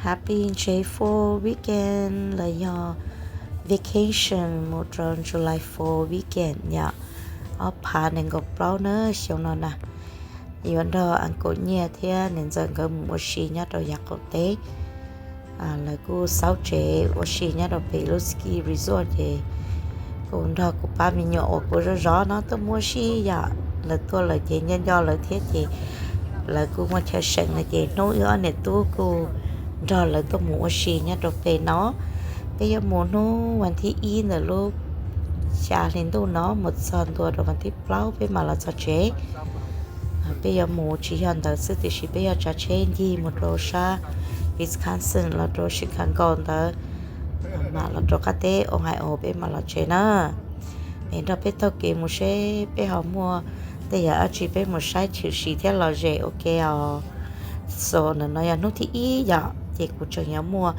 Happy July four weekend los yog vacation mus rau July four weekend yom. Ob phav nees nkaum plaub na xyoo no na, yuav nrog uncle Nyiaj thiab niam ntxawm nkawd mus ua si nyob rau yav qaum teb. Lawv kuj xauj tsev ua si nyob rau pem lub ski resort ces kuv nrog kuv pab me nyuam uas kuv zov zov no tuaj mus ua si yom. Lawv tuaj lawm ces nco nco lawv thiab ces lawv kuj muaj chaw seem no ces hnub wb ob niam tub kuj nrog lawv tuaj mus ua si nyob rau pem no. Peb yuav mus hnub vas thib ib ntawm lub xya hli ntuj no mus txog ntua rau vas thib plaub peb mam los txog tsev. Peb yuav mus tsis yog ntawd xwb tiam sis peb yuav tsav tsheb ncig mus rau sab Wisconsin los rau Chicago ntawd, mam los rau qab teb Ohio peb mam los tsev na. Es nrog peb taug kev mus seb peb ho muaj tej yam dab tsi peb mus saib tshwm sim thiab lom zem ua ke os. So ntawm no yog hnub thib ib yom, ces kuv tseem yuav muaj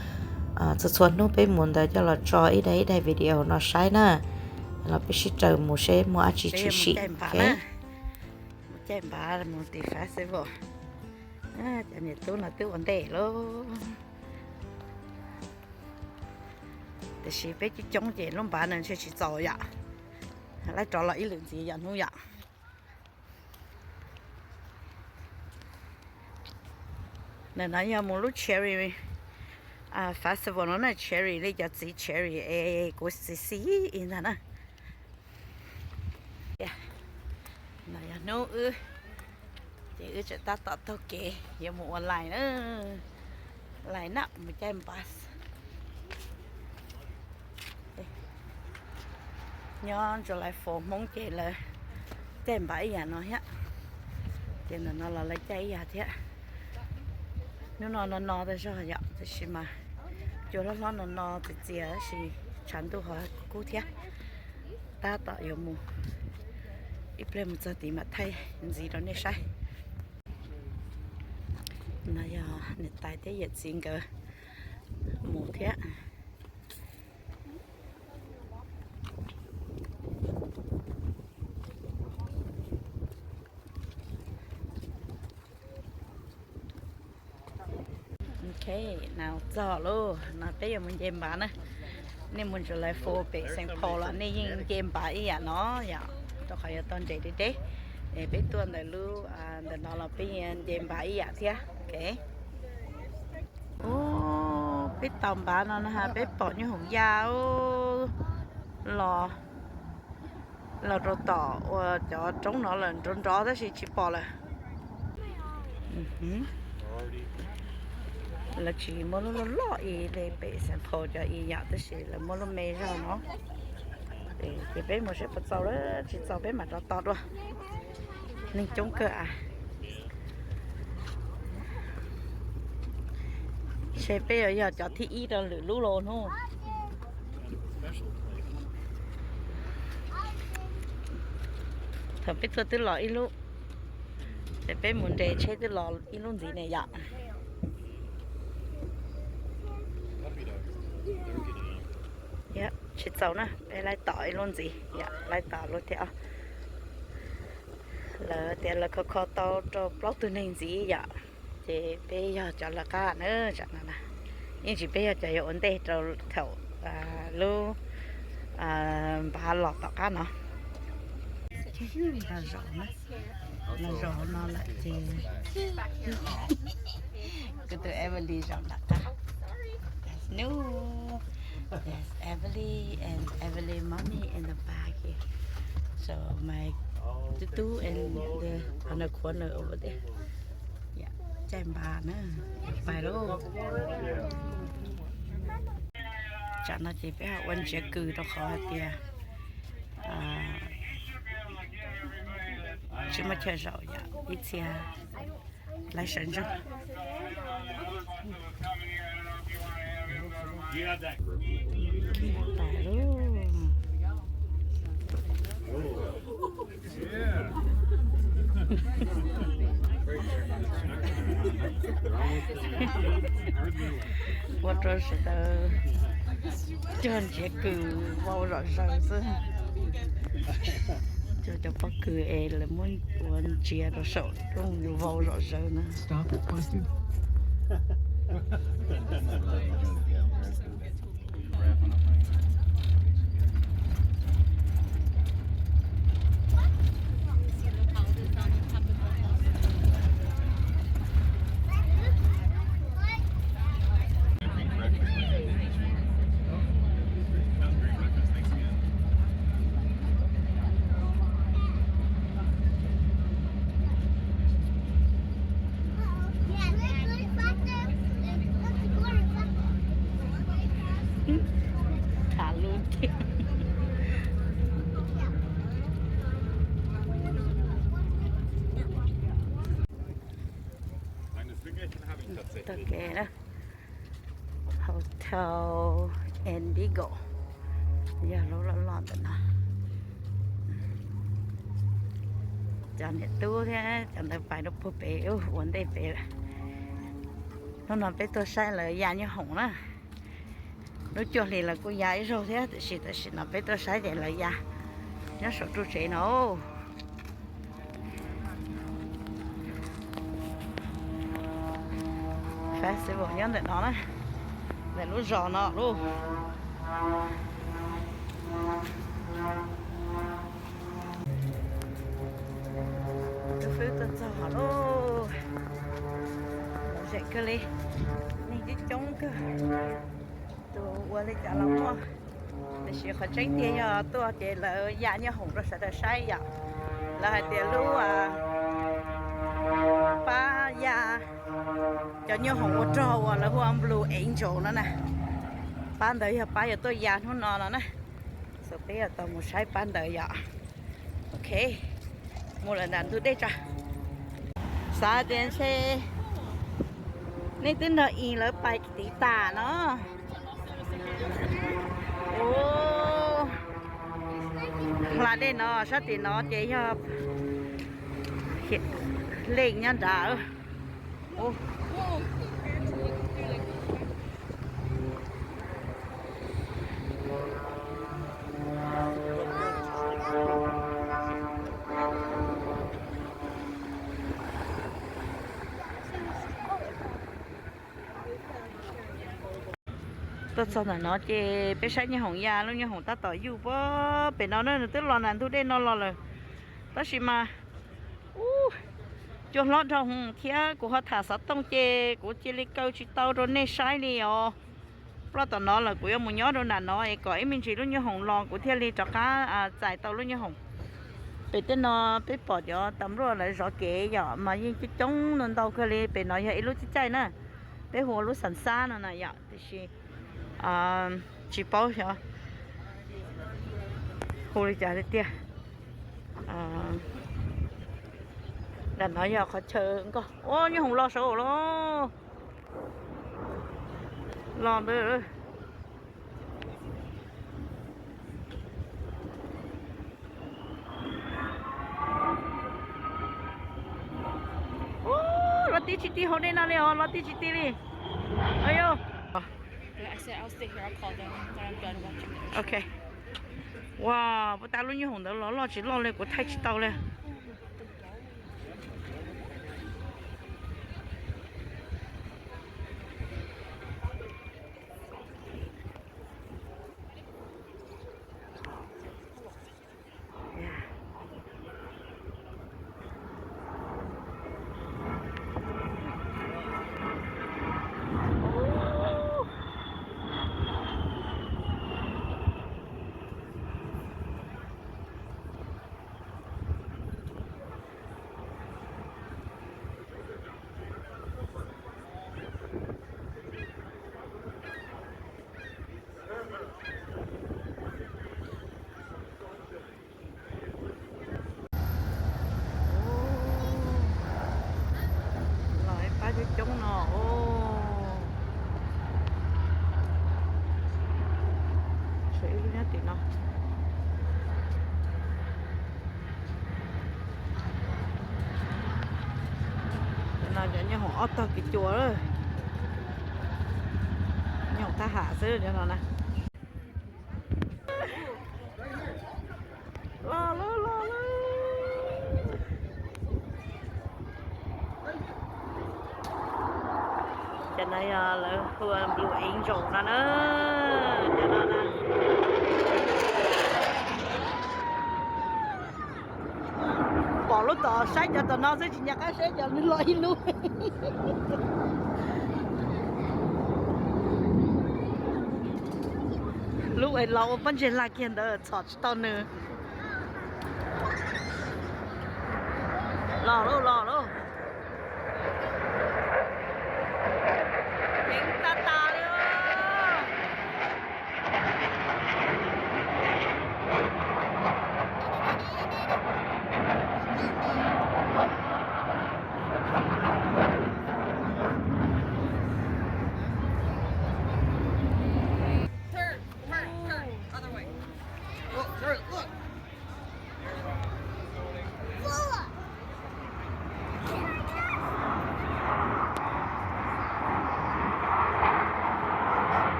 txhua txhua hnub peb mus ntawd coj los tso ib daim ib daim video no saib na. Los peb sib raws mus seb muaj dab tsi tshwm sim. Mus caij npav mus tim festival. Cov niam tub no twb ua ntej lauj. Tiam sis peb coob coob ces lub npav no ntshe tsis txaus yom. Laib rov los ib lwm ntxiv yom hnub yom. Ntawm no yog mus lub cherry festival no na, cherry li cov txiv cherry es kuv xis xis ib ntag na. No yog hnub wb, ces wb tseem tab tom taug kev yuav mus ua line na, line na mus caij npav. Nyob July four Hmoob ces lawv caij npav ib yam no thiab, ces ntawm no los lawv caij ib yam thiab. Hnub no no no tas zog yom, tab sis mas cua hlob hlob no no txias txias tab sis tshav ntuj ho kub kub thiab. Tab tom yuav mus, ib pliag mus txog tid mam thaij ntxiv rau nej saib. No yog niam tais thiab yawm txiv nkawd mus thiab. Ok, no txog lauj, no peb yuav mus nce npav na. Nej mus July four pem Saint Paul los nej yeej nce npav ib yam no yom, rau qhov yuav tau nres deb deb. Es peb tuaj ntawm lub, ntawm no los peb yuav nce npav ib yam thiab. Ok. Ub, peb taug npav no na has peb pom nyuj hoom ya los, los rau tom uas cov roob no lawm nrov nrov tab sis tsis pom lawm. Lawv tsis muaj lub loj loj ib li pem Saint Paul cov ib yam tab sis lawv muaj lub me zog no. Ces peb mus seb puas txaus, tsis txaus peb mam rov tos dua. Neeg coob kawg as. Ntshe peb yuav yog cov thib ib rau lwm lub los hnub. Thaum peb tuaj twb los ib lub, ces peb mus nres tsheb twb los ib lub ntxiv ne yom. Tsis txaus na, peb laib tom ib lub ntxiv yom, laib tom lub thib ob. Lawv tias lawv kho kho tau rau plaub tug neeg ntxiv yom, ces peb yog cov lawv qab na tsam no na. Yeej tsis peb yog cov yuav ua ntej rau thaum lub npav los tom qab no. Los zaum no lawm ces kuv tus Everly zaum nram qab. There's Everly and Everly mommy in the back here. So my tub tub and the on the corner over there. Caij npav na, pais lauj. Tsam no ces peb ho ua ntsiav kws rau qhov hais tias tsis muaj chaw zaum yom, ib txhia laib sawv ntsug. Ua rau sawv daws cog ntsiav kws vau zom zaws xwb. Cog cov pob kws es lawv muab ua ntsiav rau saum rooj vau zom zaws na. Tham lus thiab. Tag kev na, Hotel Indigo, yog lub loj loj ntawm no. Cov niam tub thiab cov ntawd pais rau puag pem ua ntej pem lawm. Hnub no peb tuaj saib lawv ya nyob hoom na. Lub cuaj hlis lawv kuj ya ib zaug thiab, tiam sis tam sim no peb tuaj saib ces lawv ya nyob saum rooj tsev no. Festival nyob ntawm no na, ntawm lub zos no lauj. Tus fwb tuaj txog hov lauj. Lom zem kawg li, neeg coob coob kawg. Tus ua li cas los muaj, tiam sis qhov tseeb tiag yog tuaj ces lawv ya nyob hoom rau sawv daws saib yom. Lawv hais tias lub pab ya cov nyob hoom ua rog uas lawv hu ua Blue Angel no na, pab ntawd yog pab yuav tuaj ya hnub no no na. Xav peb yuav tau mus saib pab ntawd yom. Ok, mus lawm nram ntug dej tso. Xav tias ntshe nej twb nrog ib lawv pais tiv tas no. Ua, hla dej no sab tim no ces yog leej nyob nrad. Tuaj txog ntawm no ces peb saib nyob hoom ya, lub nyob hoom tab tom yuj pem no na, nws twb los nram ntug dej no los lawm. Tab sis mas ub, cua hlob dhau thiab kuv ho tham xov tooj ces kuv cia li kaw tsis tau rau nej saib li os. Ploj tom no lawm kuv yuav mus nyob rau nram no es kom ib me ntsis lub nyob hoom los kuv thiaj li rov qab txais tau lub nyob hoom. Pem tej no peb pom cov tas npluaj lawv zov kev yom, mas yeej coob coob ntau kawg li. Pem no yog ib lub caij caij na, peb hu ua lub xas xab no na yom, tiam sis tsis paub xyov hu li cas li tiag. Nram no yog qhov chaw nkoj. Ua, nyob hoom los saud los, los ntawd. Los tib tsis tib hauv dej no li os, los tib tsis tib li. Ayo. Ok. Ua, puas tas lub nyob hoom ntawd los loj tsis loj li kuv thaij tsis tau li. Los ib pab coob coob no. Saib ib lub nyob tim no. Cov no cov nyob hoom ob tog kev cua, nyob hoom thab ham xwb cov no na. Los lawm, los lawm. No yog lawv hu ua Blue Angel no na. Cov no na. Pom lub tom saib cov tom no xwb tsis nco qab saib cov nws los ib lub. Lub es los ua pob ntseg laj kiag ntawd txhom tsis tau nws. Los lauj, los lauj. Ceev tas tas li. Turn, turn, turn, other way. Look, turn, look.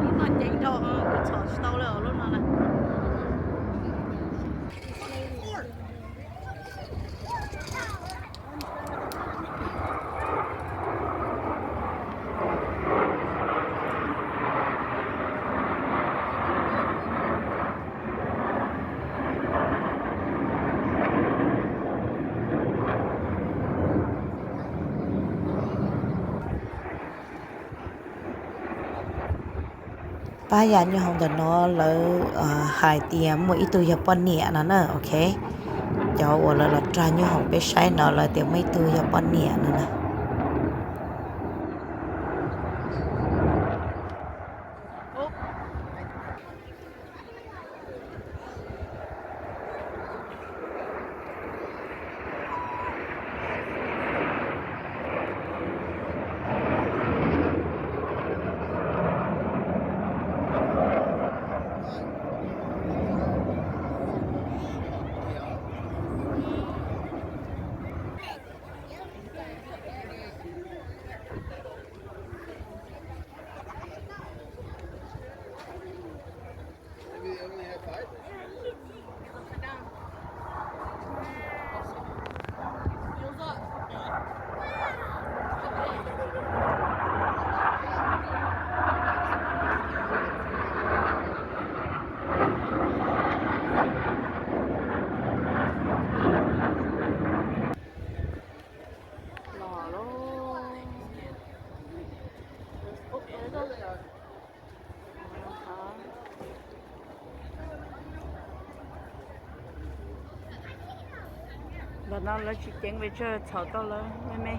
Lub no ceev dhau, kuv txhom tsis tau li os lub no na. Pab yam nyob hauv ntawm no lawv hais tias muaj ib tug yog poj niam no na, ok. Cov uas lawv los rag nyob hauv peb saib no lawv tias muaj ib tug yog poj niam no na. Ntawm no lawv tsis ceev pes tsawg, txhom tau lawv me me.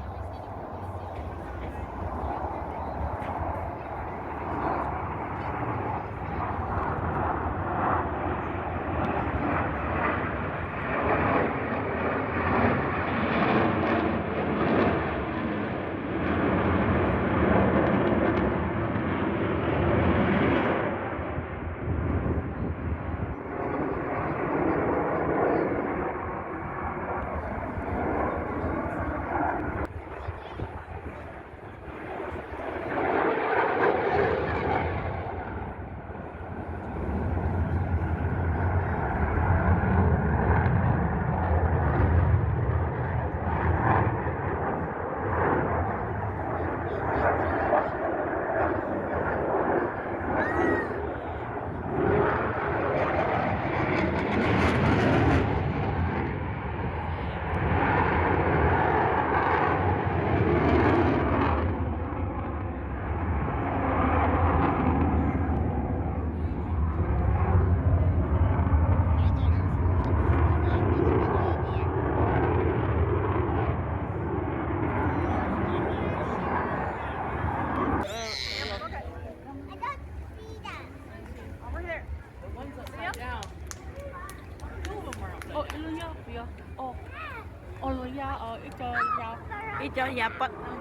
Ib co ya,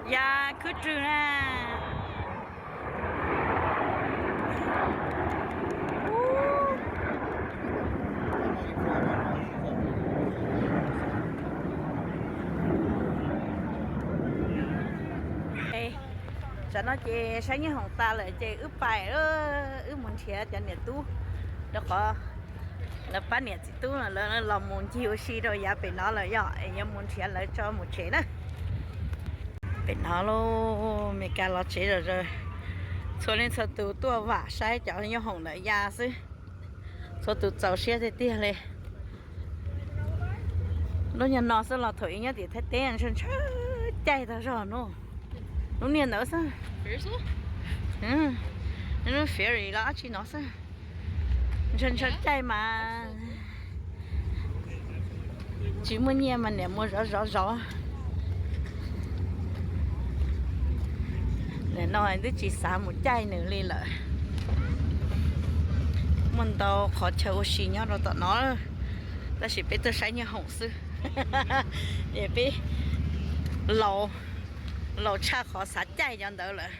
ya khwb rwg na. Tam no ces saib nyob hoom tas lawm ces wb pais, wb mus nrhiav cov niam tub, rau qhov lawv pab niam txiv tub no lawv los mus ncig ua si rau yav pem no lawm yom, es yuav mus nrhiav lawv tso mus tsev na. Pem no lauj, Meskas los tsev zom zaws, txhua leej txhua tus tuaj vam saib cov nyob hoom ntawd ya xwb. Txhua tus txaus siab tiag tiag li. Lub nyuag no xwb los thaum ub nyob tim Thaib teb ntshaw ntshaw caij tag zog no. Lub niag ntawd xwb, lub ferry los dab tsi no xwb, ntshaw ntshaw caij mas tsis muaj nyiaj mas niam mus zov zov zov. Nim no twb tsis xav mus caij nws li lawm. Muaj ntau qhov chaw ua si nyob rau tom no, tab sis peb tuaj saib nyob hoom xwb. Es peb laus, laus tshaj qhov xav caij cov ntawd lawm.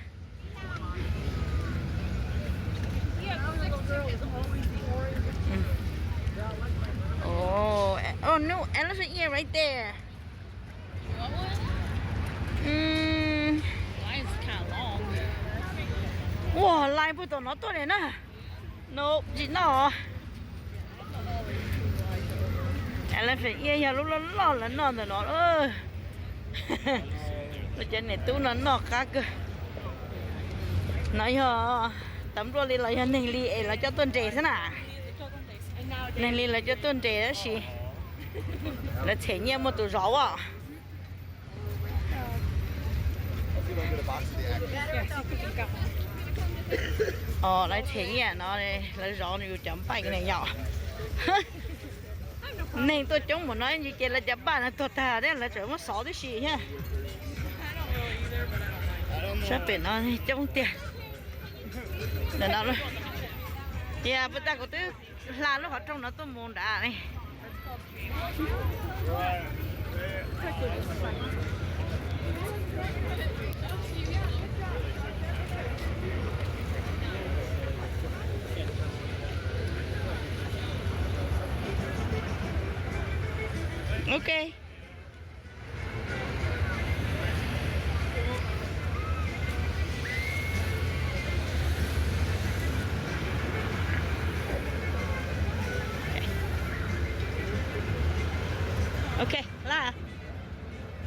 Oh, oh no, elephant ear right there. Mm. Ua lais puag tom no tuaj li na. No, tsis noj. Elephant ear yog lub loj loj lawv noj ntawm no. Lawv cov niam tub no noj qab kawg. No yog tawv npluaj li los yog neeg li es lawv coj tuaj nres xwb na. Neeg li lawv coj tuaj nres tab sis lawv them nyiaj muaj tus zov os. Os, lawv them nyiaj no, lawv zov yus cov npaij ne yom. Neeg tuaj coob npaum no ntsis ces lawv cov npaij no tuag tag thiab lawv tseem muab xov tib si thiab. Sab pem no coob tiag. Ntawm no, tias puas tas kuv twb hla lub qhov rooj no tuaj mus nrad li. Ok. Ok, la.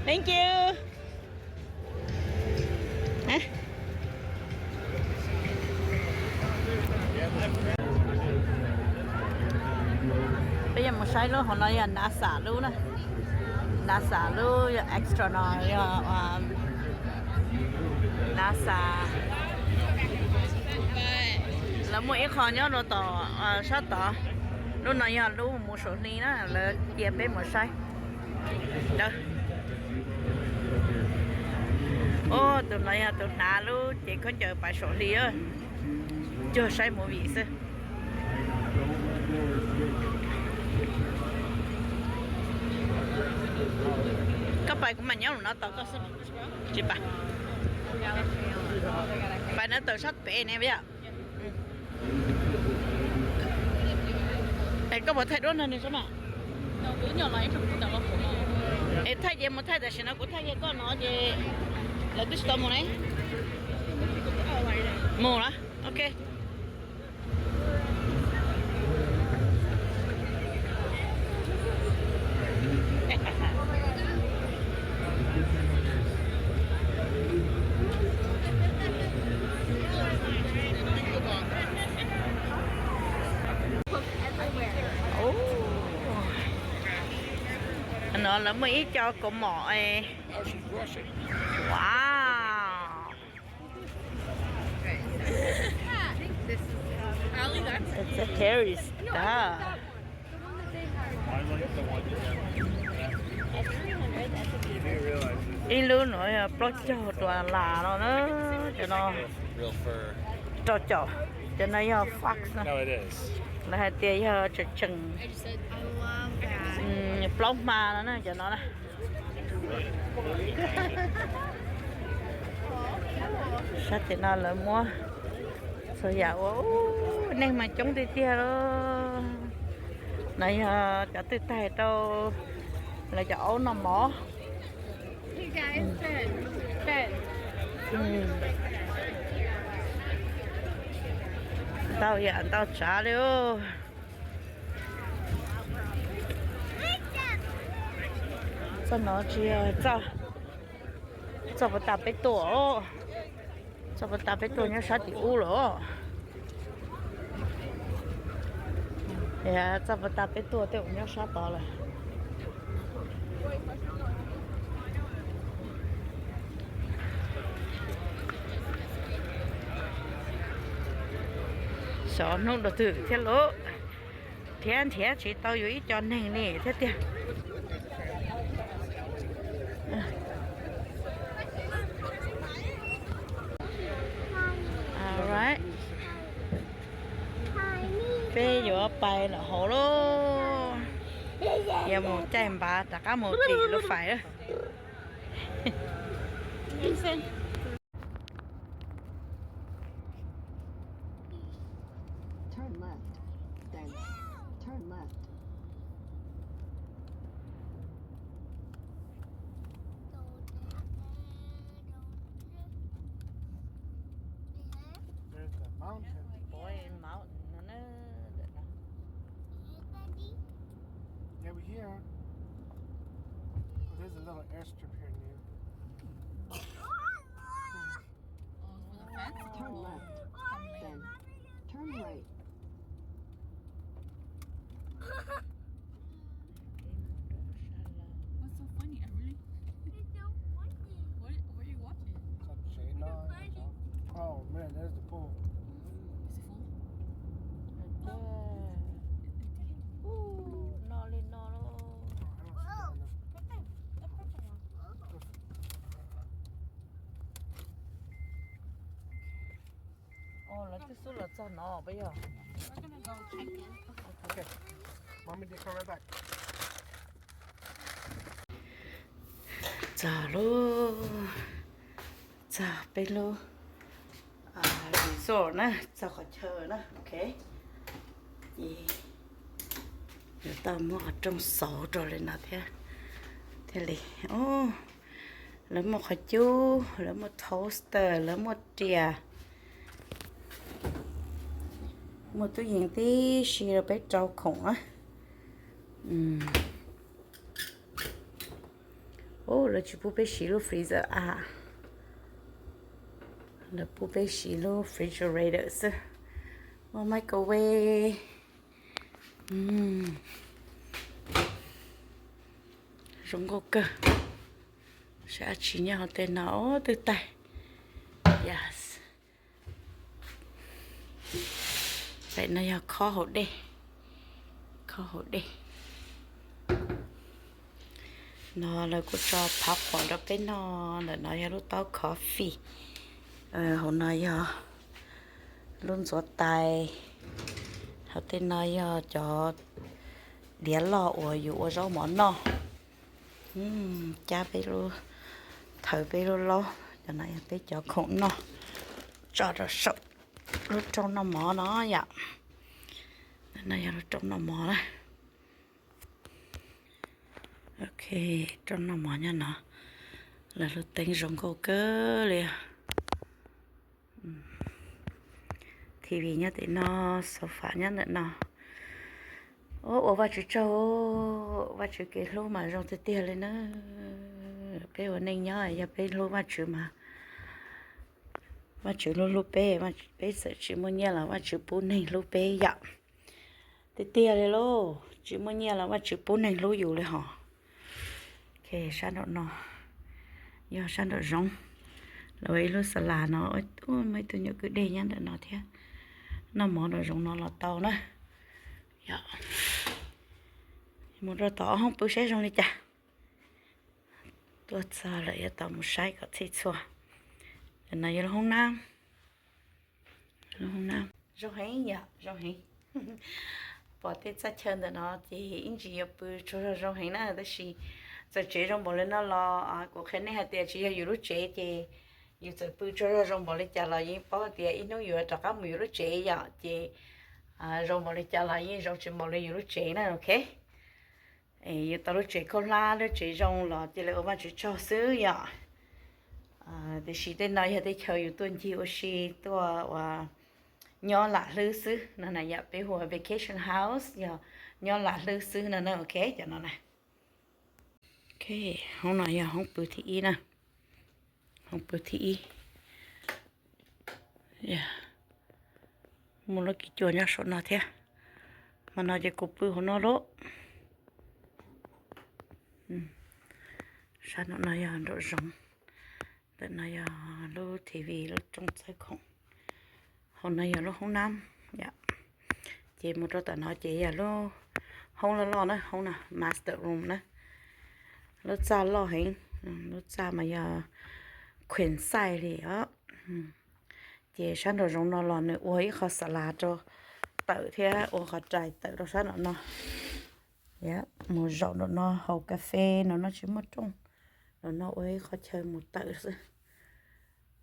Thank you. Peb yuav mus saib lub hauv no yog NASA lub na. NASA lub yog extra no yog NASA. Lawv muaj ib qho nyob rau tom sab tod. Lub no yog lub mus saum hli na, lawv cia peb mus saib. Tus no yog tus hnav lub cev khaub ncaws pais saum hli, cuag saib movie xwb. Koj pais kuv mam nyob lub no tos koj xwb. Tsis pais. Pais no tawm sab pem ne yom. Es koj puas thaij duab nrog nws sab mas? Es thaij ces mus thaij tam sim no kuv thaij kiag koj no ces lawv twb tsis tau mus ne. Mus na, ok. No lawv muaj ib co kaus mom. Wow. It's a terrace. Ib lub no yog plaub caug dollar no na, cov no rau caum, cov no yog fox na. Lawv hais tias yog tseem tseem plaub hma no na, cov no na. Sab tim no lawv muab txhua yam ua, neeg mas coob tiag tiag lauj. No yog cov twb tag rau lawv cov aub noj mov. Ntau yam ntau tsav li. Txoj no tsis yog txoj, txoj puas tas peb tuaj, txoj puas tas peb tuaj nyob sab tim ub lawm. Txoj puas tas peb tuaj tej uas nyob sab tod lawm. Xyov hnub dua twg thiab lauj, nrhiav nrhiav tsis tau yus ib co neeg li thiab tiag. Alright. Peb yuav pais lawm hauv lauj. Yuav mus caij npav rov qab mus tim lub fais. Turn left, then turn left. There's the mountain. Boy, mountain no na. Yeah, we here. Oh, there's a little airstrip here near. Turn left, then turn right. What's so funny? I really. It's so funny. What, what are you watching? Qhov tsev no. Oh man, there's the pool. Is it full? Ub, no li no lauj. Ov, lawv twb xub los txog no puas yog? Okay. Mommy, they come right back. Txog lub, txog peb lub resort na, txog qhov chaw na, ok. Ces yuav tau muab qhov rooj xauv rau li no thiab, thiaj li, o, lawv muaj qhov cub, lawv muaj toaster, lawv muaj riam, muaj tub yees tib si rau peb rau khoom na. O, lawv tsis pub peb siv lub freezer a, lawv pub peb siv lub refrigerator xwb. Muaj microwave. Zoo nkauj kawg. Saib dab tsi nyob hauv tej no, o, twb tag. Yes. Pem no yog khob hauv dej, khob hauv dej. No lawv kuj tso phav quam rau peb noj. Ntawm no yog lub taub coffee, hauv no yog lub ntxuav tais, hauv tej no yog cov diav loj uas yus ua zaub mov noj. Cab peb lub, thaws peb lub laub, cov no yog peb cov khoom noj, tso rau saum lub rooj noj mov no yom. No yog lub rooj noj mov na. Ok, rooj noj mov nyob no, lawv lub teeb zoo nkauj kawg li. T V nyob tim no, sofa nyob ntawm no. Ua Vajtswv tsaug, Vajtswv kev hlub mas zoo tiag tiag li na. Peb ua neej nyob yog peb hlub Vajtswv mas Vajtswv hlub hlub peb, peb txawm tsis muaj nyiaj los Vajtswv pub neeg hlub peb yom. Tiag tiag li lauj, tsis muaj nyiaj los Vajtswv pub neeg hlub yus li hos. Ok, sab nraum no yog sab nraum zoov. Lawv ua ib lub xa las no, muaj ib tug nyuam kwj deg nyob ntawm no thiab. Noj mov nraum zoov no los tau na. Mus rau tom ob hoob pw saib zoo li cas. Tuaj txog lawm yuav tau mus saib kom txhij txhua. Ntawm no yog lub hoob nab. Zoo heev yom, zoo heev. Pom tej txaj chaw ntawm no ces ib ntsis yuav pw tsaug zog zoo heev na, tab sis Txawm tsev zoo npaum li no los kuv qhia nej hais tias tsis yog yus lub tsev ces yus txawm pw tsaug zog zoo npaum li cas los yeej paub tias ib hnub yuav rov qab mus yus lub tsev yom, ces zoo npaum li cas los yeej zoo tsis npaum li yus lub tsev na, ok. Yus tau lub tsev khaub hlab lub tsev zoo los cia li ua Vajtswv tsaug xwb yom. Tiam sis tej no yog teb chaws yus tuaj ncig ua si tuaj ua nyob lam hlwb xwb no na yom, peb hu ua vacation house yog nyob lam hlwb xwb no na, ok, cov no na. Ok, hoob no yog hoob pw thib ib na, hoob pw thib ib. Muaj lub kiv cuam nyob saum no thiab, hmo no ces kuv pw hauv no lauj. Sab nraum no yog nraum zoov, ntawm no yog lub T V lub rooj txawb khoom, hauv no yog lub hoob nab yom. Ces mus rau tom no ces yog lub hoob loj loj na, hoob no master room na. Lub txaj loj heev, lub txaj mas yog queen size li os. Ces sab nraum zoov no los nws ua ib qho xas las rau tawm thiab ua qhov rais tawm rau sab nraum no. Mus zaum nraum no haus kas fes, nraum no tsis muaj rooj, nraum no ua ib qho chaw mus tawm xwb.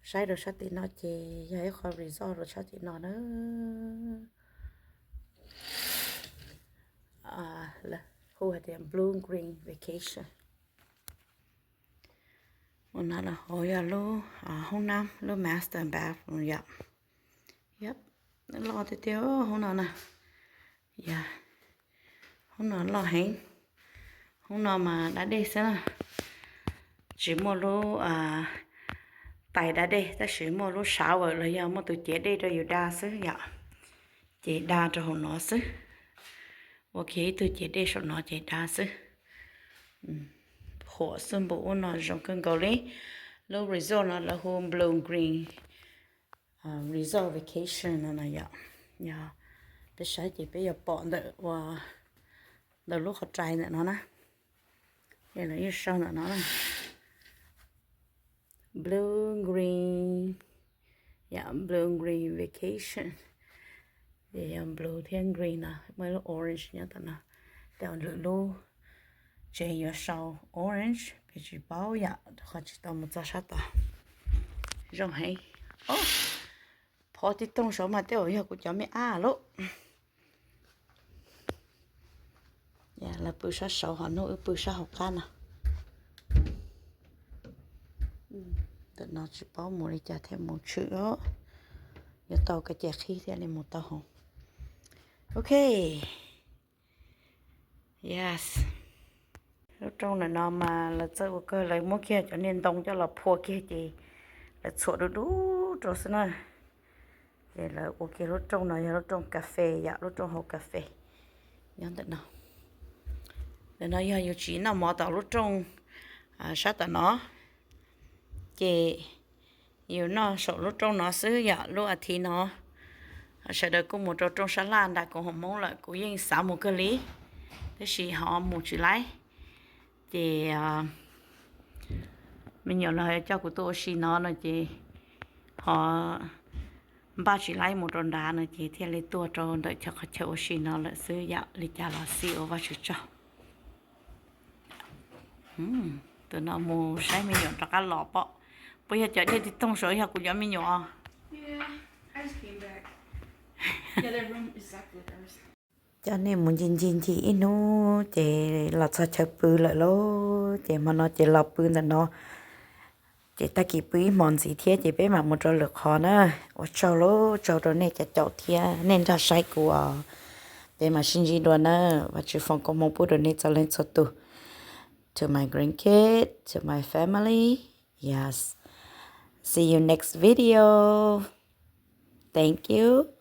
Saib rau sab tim no ces yog ib qho resort rau sab tim no na. Lawv hu hais tias Blue Green Vacation. Ua no los hauv yog lub hoob nab, lub master bathroom yom. Yep, loj tiag tiag hoob no na. Yog, hoob no loj heev. Hoob no mas da dej xwb na, tsis muaj lub tais da dej, tab sis muaj lub shower los yog muaj tus cev dej rau yus da xwb yom. Ces da rau hauv no xwb, ua kiag ib tug cev dej saum no ces da xwb. Huam xwb npaum ub no zoo kawg nkaus li. Lub resort no lawv hu Blue Green Resort Vacation no no yom. Yog peb saib ces peb yuav pom ntawm ua ntawm lub qhov rais ntawm no na. Ces lawv yeej sau ntawm no na, Blue Green, yom, Blue Green Vacation. Ces yog blue thiab green no, muaj ib lub orange nyob tom no. Tej lwm lub tsev yuav sau orange, peb tsis paub yom, rau qhov tsis tau mus txog sab tod. Zoo heev. Phov tib tooj saud mas tej zaum yog kuv cov me ab lauj. Lawv pw sab saud, ho hnub wb pw sab hauv qab no. Ntawm no tsis paub mus li cas thiaj mus tshwm, yuav tau kev cai qhib thiaj li mus tau hauv. Ok. Yes. Lub rooj ntawm no mas lawv txawj ua kawg, lawv muab kiag cov niag ntoo coj los phua kiag ces lawv txhuam dub dub rau xwb na. Ces lawv ua kiag lub rooj no yog lub rooj kas fes yom, lub rooj haus kas fes nyob ntawm no. Ntawm no yog yus tsis noj mov tom lub rooj sab tom no, ces yus noj saum lub rooj no xwb yom. Lub as thiv no sawv daws kuj mus rau rooj sab laj nram kuv hauv Hmoob lawm, kuv yeej xav mus kawg li, tab sis ho mus tsis laib. Ces me nyuam los coj kuv tuaj ua si no no ces ho npaj tsis laib mus rau nrad no ces thiaj li tuaj rau ntawm chaw qhov chaw ua si no lawm xwb yom. Li cas los xij ua Vajtswv tsaug. Tus no mus saib me nyuam rov qab los pom. Puas yog cov dej tib toog saud yog kuv cov me nyuam? Coj nej mus ncig ncig ncig ib hnub ces los txog chaw pw lawm lauj. Ces hmo no ces los pw ntawm no, ces tag kis pw ib hmo ntxiv thiab ces peb mam mus rau lwm qhov na. Ua tsaug lauj, tsaug rau nej cov caum thiab nej nrog saib kuv os. Peb mam sib ntsib dua na. Vajtswv foom koob hmoov pub rau nej txhua leej txhua tus. To my grandkid, to my family, yes. See you next video. Thank you.